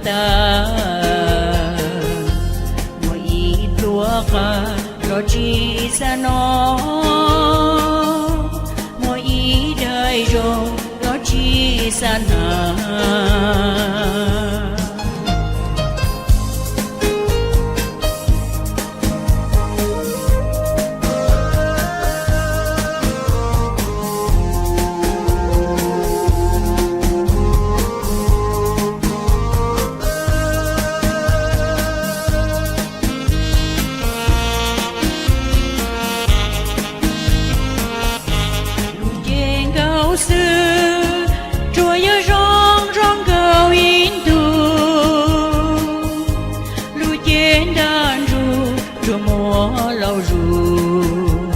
tas, muaj ib pluag qab los tsis xav noj, muaj ib daim zoo los tsis xav hnav. Lub cev nkauj xwb tsuas yog zoo zoo nkauj ib ntus, lub cev ntaj ntsug tsuas muaj lauj zus,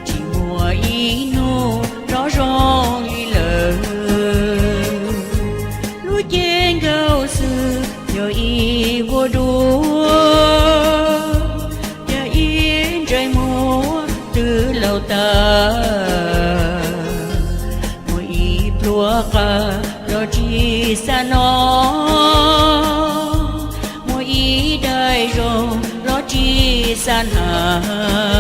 tsis muaj ib hnub rov zoo li lawm. Lub cev nkauj xwb yog ib vuag duav, yog ib ntsais muag twb laus tas, muaj ib pluag qab los tsis xav noj, muaj ib daim zoo los tsis xav hnav.